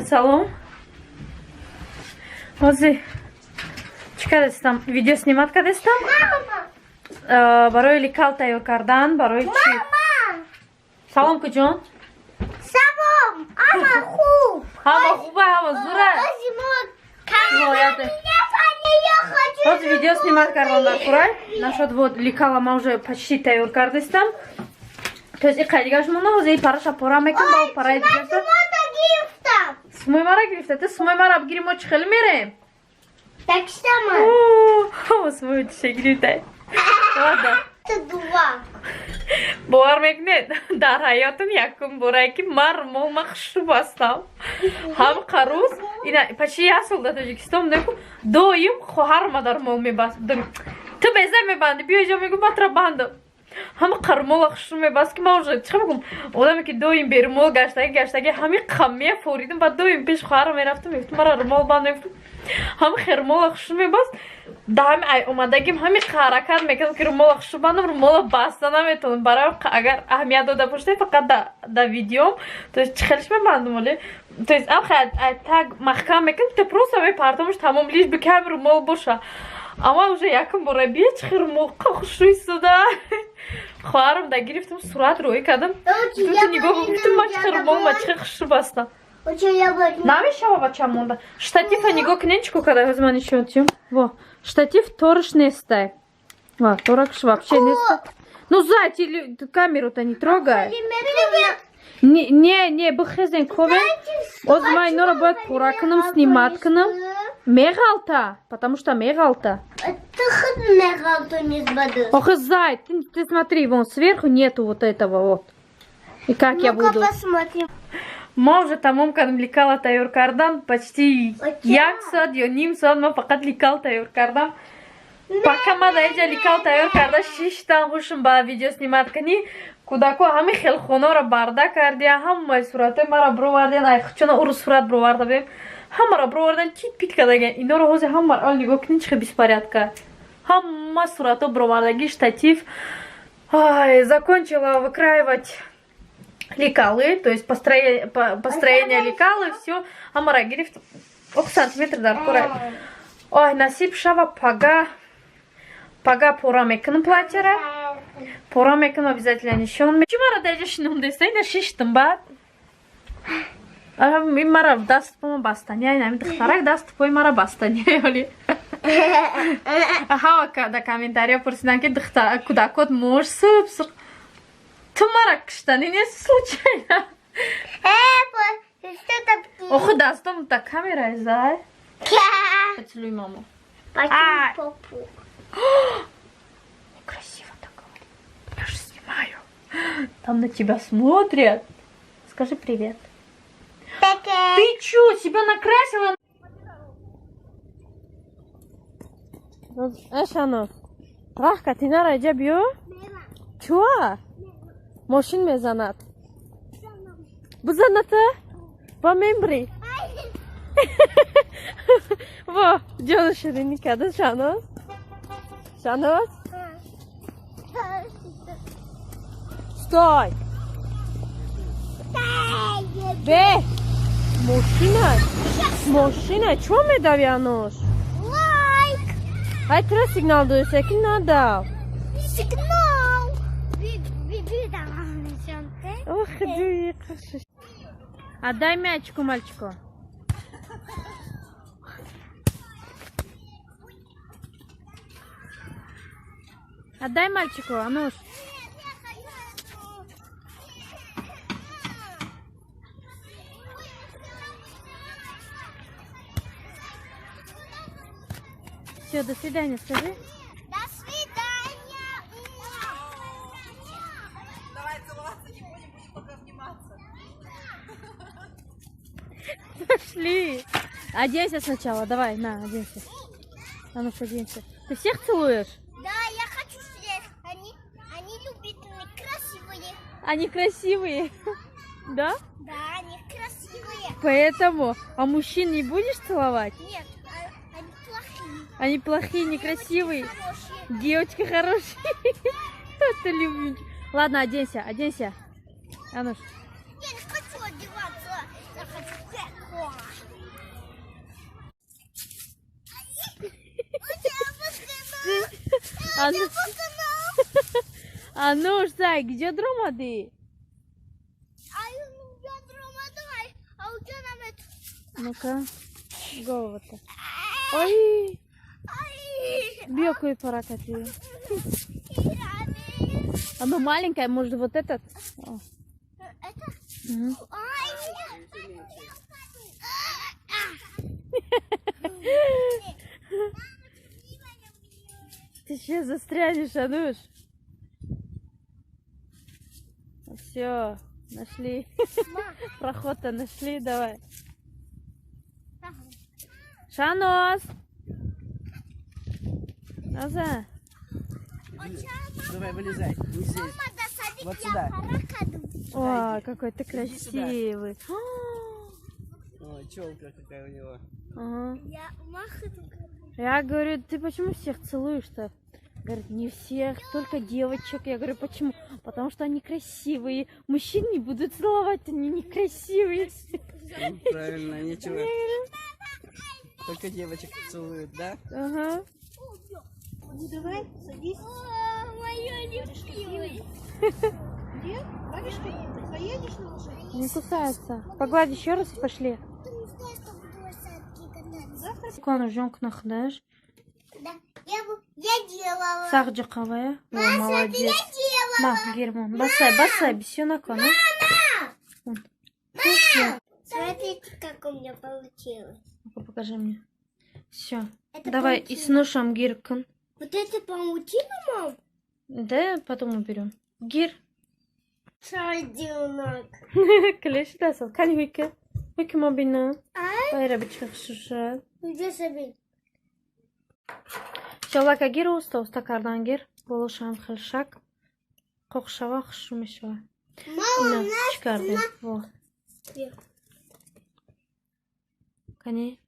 Салом. Ҳозир чӣ кардастам? Видео снимать кардастам? Барои лекал тайёр кардан, барои чӣ? Салом, куҷон? Салом. Ҳама хуб. Ҳама хуба, ҳама зура. Ҳозир видео снимать кардам дар курай. Нашод вот лекала ма уже почти тайёр кардастам. То есть и қайдигаш монда, ҳозир и параша пора мекунам, ба параи дигарша. Сумои мара гирифта. Ту сумои мара бигири, мо чӣ хеле мерем? Такштама. Сумои тиша гирифта. Ладно. Бовар мекунед, дар ҳаётам якум борае ки ман румол ма хушрӯ бастам. Ҳам қарӯз ина почти як сол дар Тоҷикистон будем, доим хоҳарма дар румол мебаст. Ту беза мебанди, биё иҷо, мегӯ, ман тура бандам. Ҳама қарумола хушрӯ мебаст, ки ман уже чӣ мегӯм, одаме ки доим берумол гаштаги гаштаги, ҳами қамия форидим. Ба доим пеш хоҳарам мерафтам, мегуфтам, мара румол банд, мегуфтам. Ҳами херумола хушрӯ мебаст. Да ҳами ай омадагим ҳами ҳаракат мекардам, ки румола хушрӯ бандам, румола баста наметавонам. Барои агар аҳамият дода бошед, фақат да видеом, то есть чӣ хелиш мебандам, оле, то есть ам ай так маҳкам мекунам, то просто мепартамуш, тамом, лишь бы ками румол боша. Ама уже якум бора бия чӣ румол хушрӯ истода. Хоҳарам да гирифтам, сурат рӯй кардам, нигоҳ, гуфтам, ма чӣ румол ма чӣ хушрӯ бастам. Намешава, бача монда. Штатива нигоҳ кунед, чӣ када, ҳозир ман нишон тиём. Во, штатив торш нестай. Ва, торакш вообще нестай. Ну, зай, камеру-то не трогай. Не, не, не, бихезен ковен. Ҳозир ман инора бояд пора кунам, снимать кунам. Меғалта, потому что меғалта. Ох, зай, ты смотри, вон сверху нету вот этого вот. И как я буду? Посмотрим. Ма уже тамом кардам лекала тайёр кардан, почти як соат ё ним соат ма фақат лекал тайёр кардам. Пока ма дар инҷа лекал тайёр карда шиштам, ҳушм ба видео снимать кунӣ, кӯдако ҳами хелхонаро барда кардия, ҳамаи суратҳои маро бировардиян, ай чуна уро сурат бироварда будем, ҳамаро бировардан, чит пит кардаган. Иноро ҳозир ҳамаро ал нигоҳ кунед, чӣ хел беспорядка. Ҳама суратҳо бировардаги, штатив. Ай, закончила выкраивать лекалы, то есть построение лекалы, все. Ҳамара гирифт, ох, сантиметр дар кора. Ой, насиб шава, пага пага пора мекунам платьера. Пора мекунам, обязательно нишон. Чӣ мара даҷа шинондеста? Ина шиштам баъд. Ин мара даст пома бастани, ай нами духтарак даст пои мара бастани оли. Ҳава да комментария пурсидан, ки духтар кӯдакот муш суб сурх. Ту мара киштани нест случайно? Охи, дастом та камера, зай. Поцелуй маму. Поцелуй попу. Красиво так говорит. Я же снимаю. Там на тебя смотрят. Скажи привет. Ты чё, себя накрасила? Эшано. Рахка, ты на раҷа биё? Чё? Мошин мезанад. Бизаната? Ба мембри. Во, ҷону ширинӣ карда Шаноз. Шаноз? Стой! Бе! Мошина! Мошина! Чё медави, Анош? Лайк! Ай, тура сигнал доиста, ки надав. Сигнал! Ох, ди, Отдай мячику мальчику. Отдай мальчику, Ануш. Все, до свидания, скажи. До свидания. Давай целоваться не будем, будем пока обниматься. Пошли. Оденься сначала, давай, на, оденься. Ануш, оденься. Ты всех целуешь? Да, я хочу всех. Они любят, они красивые. Они красивые? Да? Да, они красивые. Поэтому, а мужчин не будешь целовать? Нет, они плохие. Они плохие, некрасивые. Хорошие. Девочки хорошие. Это любимчик. Ладно, оденься, оденься. Ануш. Я не хочу одеваться. Я хочу кеком. Ануш, зай, где дромадӣ? Ну-ка, голову-то. Ой! Биё куи паракати. Оно маленькое, может, вот этот? О. Это? Угу. Ай, Ты сейчас застрянешь, Ануш. Все, нашли. Проход-то нашли, давай. Шанос! Наза. Давай, вылезай. Не здесь. Вот сюда. О, какой ты красивый. О, челка какая у него. Ага. Я говорю, ты почему всех целуешь-то? Говорит, не всех, только девочек. Я говорю, почему? Потому что они красивые. Мужчин не будут целовать, они некрасивые. Ну, правильно, нечего. Только девочек целуют, да? Ага. Ну давай, садись. О, моё любимое. Где? Бабушка, поедешь на лошади? Не кусается. Погладь еще раз и пошли. Завтра. Жонк нахдаш. Да, я делала. Сах джакавая. О, молодец. Я делала. Ма, Герман, басай, басай, бисё након. Мама! Мама! Смотрите, как у меня получилось. Ну-ка, покажи мне. Все. Это Давай, паутина. И с ношем гиркан. Вот это паутина, мам? Да, потом уберем. Гир. Шардинок. Клеш дасал. Кали хуйка. Хуйка мобина. Ай. Ай, рабичка шуша. Где себе? Шалака гир уста, уста кардан гир. Болошам хелшак. Қоқшава хушу мешава. Мама, Ина, чӣ кардем? Во. Кани?